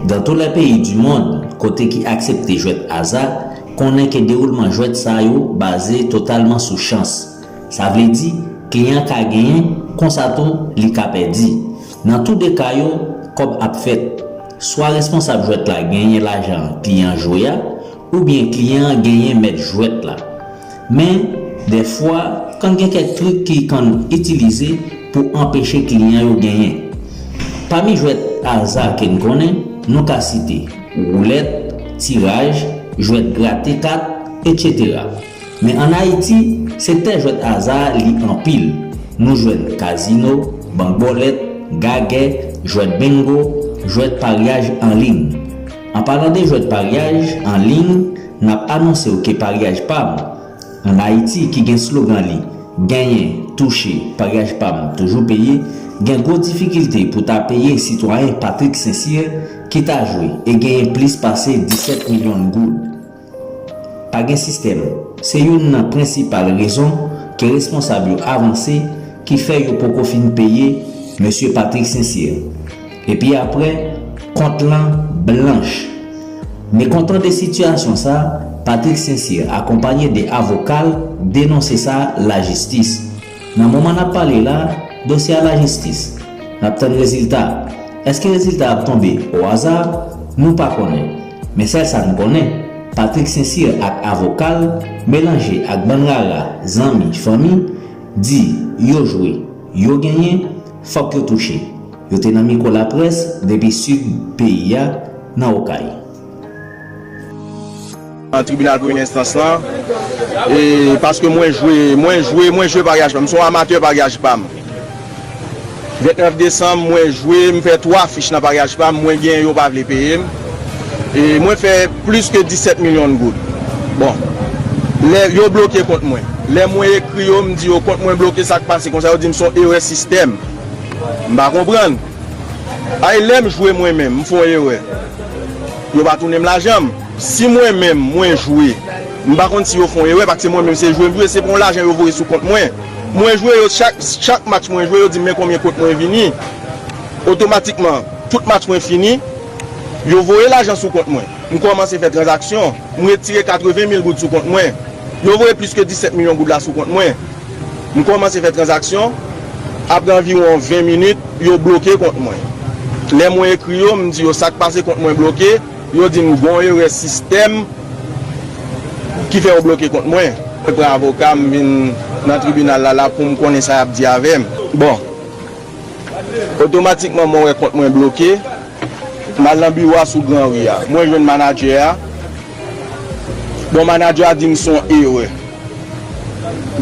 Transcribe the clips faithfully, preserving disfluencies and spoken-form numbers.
Dans tous les pays du monde, kote ki aksepte jwèt aza, konnen ke dewoulman jwèt sa yo baze totalman sou chans. Sa vle di, kliyan ka genyen, konsa tou, li ka pèdi. Nan tou de ka yo, kòb ap fèt. Swa responsab jwèt la genyen lajan kliyan jwe a, oubyen kliyan an genyen mèt jwèt la. Men, dèfwa, konn gen kèk trik ki konn itilize pou anpeche kliyan yo genyen. Pami jwèt aza ke n konnen, nou ka site woulèt, tiraj, jwèt grate kat, etsetera. Men ann Ayiti, sektè jwèt aza a li anpil. Nou jwenn kazino, bank bòlèt, gagè, jwèt bingo, jwèt paryaj an liy. An palan de jwèt paryaj an liy, n ap anonse w ke paryaj pa m, ann Ayiti, ki gen slogan li, Genyen, touche, paryaj pa m toujou peye, gen gwo difikilte pou ta peye sitwayen Patrick St-Cyr ki ta jwe e genyen plis pase disèt milyon goud. Pa gen sistèm. Se youn nan prensipal rezon ke responsab yo avanse ki fè yo poko fin peye Mesye Patrick St-Cyr. Epi apre, kont lan blanch. Mekontan de sitiyasyon sa, Patrick St-Cyr akonpaye de avoka l denonse sa lajistis. Nan moman n ap pale la, dosye a lajistis. N ap tann rezilta. Èske rezilta a ap tonbe o aza? Nou pa konnen. Men sèl sa n konnen, Patrick St-Cyr ak avoka l, melanje ak bann rara, zanmi, fanmi, di yo jwe, yo genyen, fòk yo touche. Yo te nan mikwo laprès depi sid peyi a, nan Okay. Nan tribinal premye enstans lan, e, paske mwen jwe, mwen jwe, mwen jwe paryaj pa m. M se yon amatè paryaj pa m. Vennèf desanm, mwen jwe, m fè twa fich nan paryaj pa m, mwen genyen, yo pa vle peye m. E mwen fè plis ke disèt milyon goud. Bon, lè yo bloke kont mwen. Lè mwen ekri yo, m di yo kont mwen bloke, sa k pase konsa, yo di m se yon erè sistèm. M pa konprann. Ay, lè m jwe mwen menm, m fè yon erè. Yo pa tounen m lajan m. Si mwen menm, mwen jwe, m pa konn si yo fè yon erè, paske mwen menm se jwe m jwe, se pa yon lajan yo voye sou kont mwen. Mwen jwe, yo, chak, chak match mwen jwe, yo di m men konbyen kont mwen vini. Otomatikman, tout match mwen fini, yo voye lajan sou kont mwen. M kòmanse fè tranzaksyon, m retire katreven mil goud sou kont mwen. Yo voye plis ke disèt milyon goud la sou kont mwen. M kòmanse fè tranzaksyon, apre anviwon ven minit, yo bloke kont mwen. Lè mwen ekri yo, m di yo sa k pase kont mwen bloke, yo di m gon erè sistèm ki fè yo bloke kont mwen. Mwen pran avoka, m vin nan tribinal la, la pou m konnen sa y ap di avè m. Bon, otomatikman mwen wè kont mwen bloke, m al nan biwo a sou Gran Ri a. Mwen jwenn manadjè a. Bon, manadjè a di m se yon erè.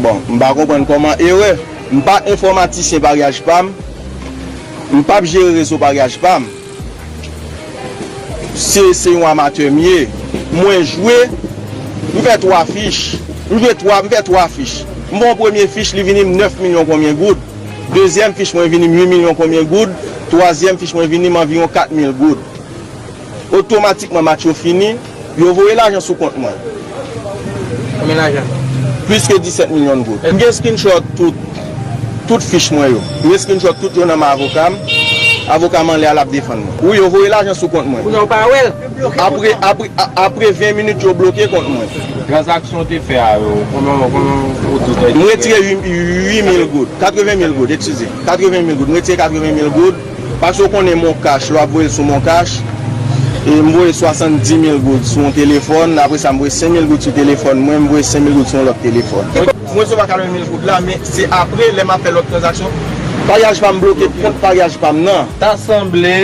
Bon, m pa konprann kòman erè. M pa enfòmatisyen paryaj pa m. M p ap jere rezo paryaj pa m. Se, se yon amatè m ye. Mwen jwe, m fè twa fich. M jwe twa, m fè twa fich. M fè yon premye fich, li vini m nèf milyon konbyen goud. Dezyèm fich mwen vini m uit milyon konbyen goud. Twazyèm fich mwen vini m anviwon kat mil goud. Otomatikman match yo fini, yo voye lajan sou kont mwen. Konbyen lajan? Plis ke disèt milyon goud. M gen screenshot tout, tout fich mwen yo. M gen screenshot tout yo nan men avoka m. Avoka m anlè a, l ap defann mwen. Wi, yo voye lajan sou kont mwen. Kounye a w pa wè l? Apre, apre, a- apre ven minit, yo bloke kont mwen. Tranzaksyon w te fè a yo, konbyen, konbyen w di w te M retire uit mil goud, katreven mil goud, eskize. Katreven mil goud. M retire katreven mil goud. Paske w konnen Moncash, lè w ap voye l sou Moncash, e m voye swasanndis mil goud sou yon telefòn, apre sa m voye senk mil goud sou telefòn mwen, m voye senk mil goud sou yon lòt telefòn. Mwen resevwa katreven mil goud la, men se apre, lè m ap fè lòt tranzaksyon, paryaj pa m bloke, kont paryaj pa m nan. Ta sanble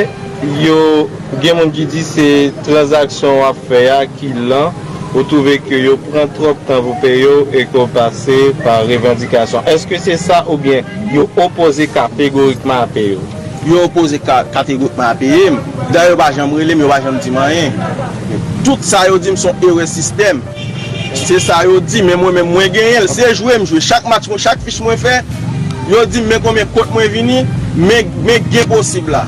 yo gen moun ki di se tranzaksyon w ap fè a ki lan, ou twouve ke yo pran twòp tan pou peye w e ke w pase pa revandikasyon. Èske se sa oubyen yo opoze kategorikman a peye w? Yo opoze ka- kategorikman a peye m. Dayè, yo pa janm rele m, yo pa janm di m anyen. Tout sa yo di m se yon erè sistèm. Se sa yo di, men mwen menm, mwen genyen l. Se jwe m jwe. Chak match mwen, chak fich mwen fè, yo di m men konbyen kont mwen vini, men, men gen posib la.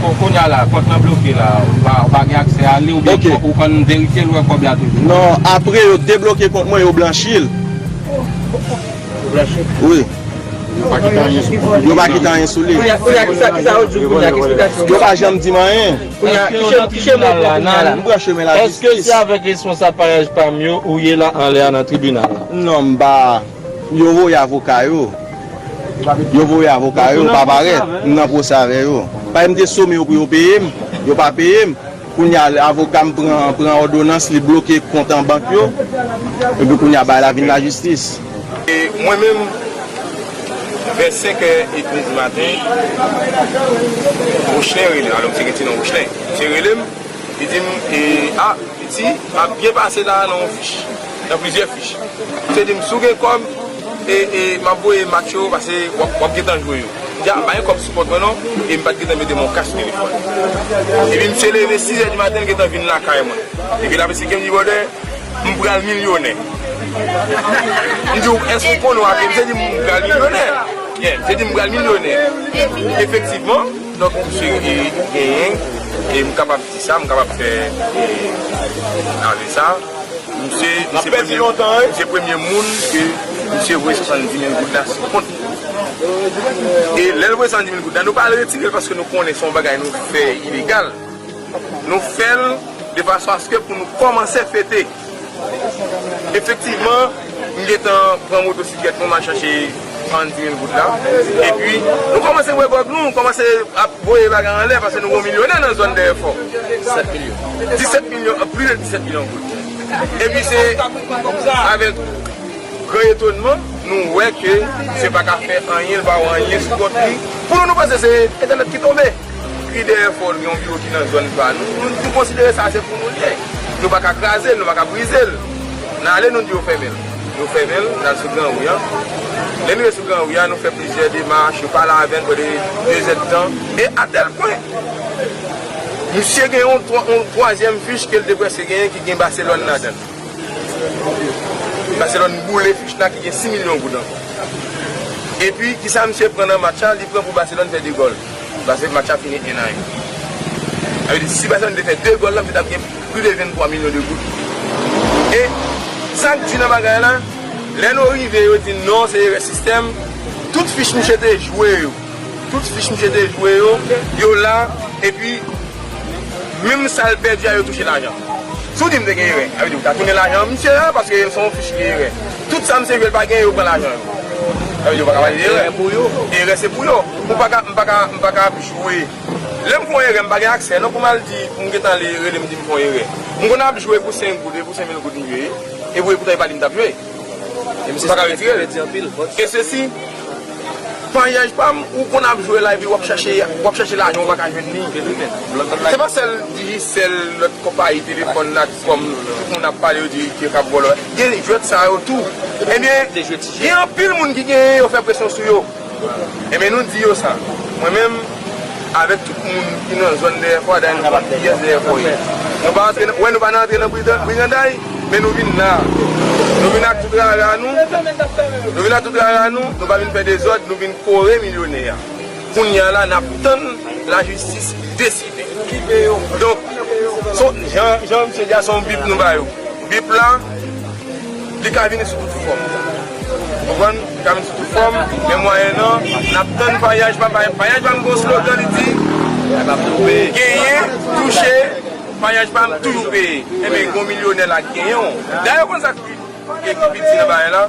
Bon, kounye a la, kont lan bloke la, ou pa, ou pa gen aksè a li, oubyen Ok. ou konn verifye l, wè kòb la toujou? Non, apre yo debloke kont mwen, yo blanchi l. Yo blanchi? Wi. Yo pa kite anyen sou li. Kounye a, kounye a, kisa, kisa yo di w kounye a, ki eksplikasyon? Yo pa janm di m anyen. Kounye a, ki che-, ki chemen w pran kounye a la? M pran chemen lajistis. Èske se avèk responsab Payaj Pam yo ou ye la anlè a nan tribinal la? Non, m pa. Yo voye avoka yo. Yo voye avoka yo, pa parèt. M nan pwosè avè yo. Paske m te some yo pou yo peye m. Yo pa peye m. Kounye a, avoka m pran, pran òdonans, li bloke kont an bank yo. Epi kounye a, bagay la vin lajistis. E mwen menm, vè senk è edmi di maten, Rochlen rele m. Alò, misye gen ti non Rochlen. Misye rele m, li di m, e, a, Piti, m ap byen pase la nan yon fich, nan plizyè fich. Misye di m, si w gen kòb, e, e, m ap voye match yo, pase w ap, w ap gentan jwe yo. M di, a, m pa gen kòb sou kont mwen non, e m pa t gentan mete m yon kas sou telefòn. Epi misye leve sis è di maten, l gentan vin lakay mwen. Epi l ap esplike m, di, brother, m pral milyonè. M di, èske w konnen w ap, misye di m pral milyonè. Yeah, misye di m pral milyonè. Efektivman, donk, misye, e, genyen, e m kapab di sa, m kapab fè, e, avè sa. Misye, misye premye, misye premye moun ke misye voye swasanndis mil goud la sou kont. E lè l voye swasanndis mil goud la, nou pa al retire l paske nou konnen se yon bagay nou fè ilegal. Nou fè l de fason aske pou nou kòmanse fete. Efektivman, m gentan pran motosiklèt mwen, m al chache swasanndis mil goud la. Epi, nou kòmanse bwè gwòg nou, nou kòmanse ap voye bagay anlè, paske nou gon milyonè nan zòn Dèyèfò. Disèt milyon. Disèt milyon, plis de disèt milyon goud. Epi se avèk gran etonnman, nou wè ke misye pa ka fè anyen, li pa wè anyen sou kont li. Pou nou, nou panse se entènèt ki tonbe. Kri Dèyèfò, gen yon biwo ki nan zòn pa nou. Nou, nou konsidere sa se pou nou l ye. Nou pa ka kraze l, nou pa ka brize l. N ale, nou di yo fèmen l. Yo fèmen l, n al sou Gran Ri a. Lè n rive sou Gran Ri a, nou fè plizyè demach, yo pale avè n pandan de zèdtan. E atèl pwen, misye gen yon twa-, yon twazyèm fich ke l te prèske genyen ki gen Baselòn ladan l. Baselòn boule fich la ki gen sis milyon goud ankò. Epi, kisa misye pran nan match la? Li pran pou Baselòn fè de gòl. Paske match la fini en a en. Sa vle di, si Baselòn te fè de gòl la, misye t ap gen plis de venntwa milyon de goud. E sa k di nan bagay la, lè nou rive, yo di non, se erè sistèm. Tout fich misye te jwe yo. Tout fich misye te jwe yo, yo la, epi menm sa l pèdi a, yo touche lajan. Si w di m te gen erè, sa vle di w ta tounen lajan misye a, paske se yon fich ki erè. Tout sa misye jwe, l pa gen, yo pran lajan yo. Sa vle di w pa ka pale de erè. Erè pou yo. Erè se pou yo. Ou pa ka, m pa ka, m pa ka ap jwe. Lè m fè yon erè, m pa gen aksè non pou m al di, pou m gentan ale rele m di m fè yon erè. M konn ap jwe pou senk goud, e pou senk mil goud m jwe, e pou, e poutan e pa li m t ap jwe. E misye pa ka retire l. E sesi, Payaj Pam, ou konn ap jwe la, epi w ap chache, w ap chache lajan, ou pa ka jwenn li. Se pa sèl Digicel, lòt konpayi telefòn, Natcom, tout moun ap pale, yo di ke k ap vòlò. Gen jwèt sa yo tou. Ebyen, gen anpil moun ki genyen, yo fè presyon sou yo. Ebyen, nou di yo sa. Mwen menm, avèk tout moun ki nan zòn Dèyèfò, dayè nou konn kiyès Dèyèfò ye. Nou pa antre nan, wè, nou pa nan antre nan brigan-, briganday, men nou vin la. Nou vin ak tout rara nou. Nou vin ak tout rara nou. Nou pa vin fè dezòd, nou vin kore milyonè a. Kounye a la, n ap tann lajistis deside. Donk, se, jan, jan misye di a, se yon bip nou ba yo. Bip la, li ka vini sou tout fòm. Ou konprann? Li ka vini sou tout fòm, men mwayen an, n ap tann Payaj Pam. Payaj Pam gon slogan, li di, genyen, touche, Payaj Pam toujou peye. Enben, gon milyonè la k genyen w. Dayè, ou konn sa k pi, ki pi piti nan bagay la?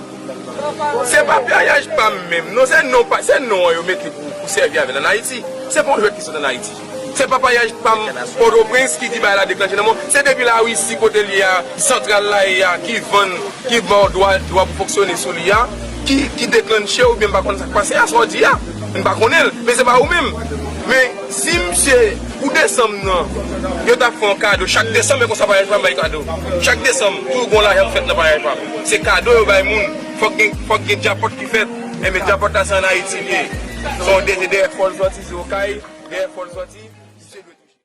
Se pa Payaj Pam menm, non, se non pa, se non an yo mete pou, pou sèvi avè l ann Ayiti. Se pa yon jwèt ki sot ann Ayiti. Se pa Payaj Pam Pòtoprens ki di bagay la deklanche nan mwen. Se depi Larisi kote l ye a, santral la ye a, ki vann, ki ba w dwa, dwa pou fonksyone sou li a, ki, ki deklanche oubyen m pa konn sa k pase a, sa w di a. M pa konnen l, men se pa ou menm. Men si misye, pou desanm nan, yo t ap fè yon kado chak desanm, men konsa Payaj Pam bay kado. Chak desanm, toujou gon lajan k fèt nan Payaj Pam. Se kado yo bay moun. Fòk gen, fòk gen djapòt ki fèt. Enben, djapòt la se ann Ayiti l ye. Se yon D J dèyè fò l sòti, se Okay dèyè fò l sòti.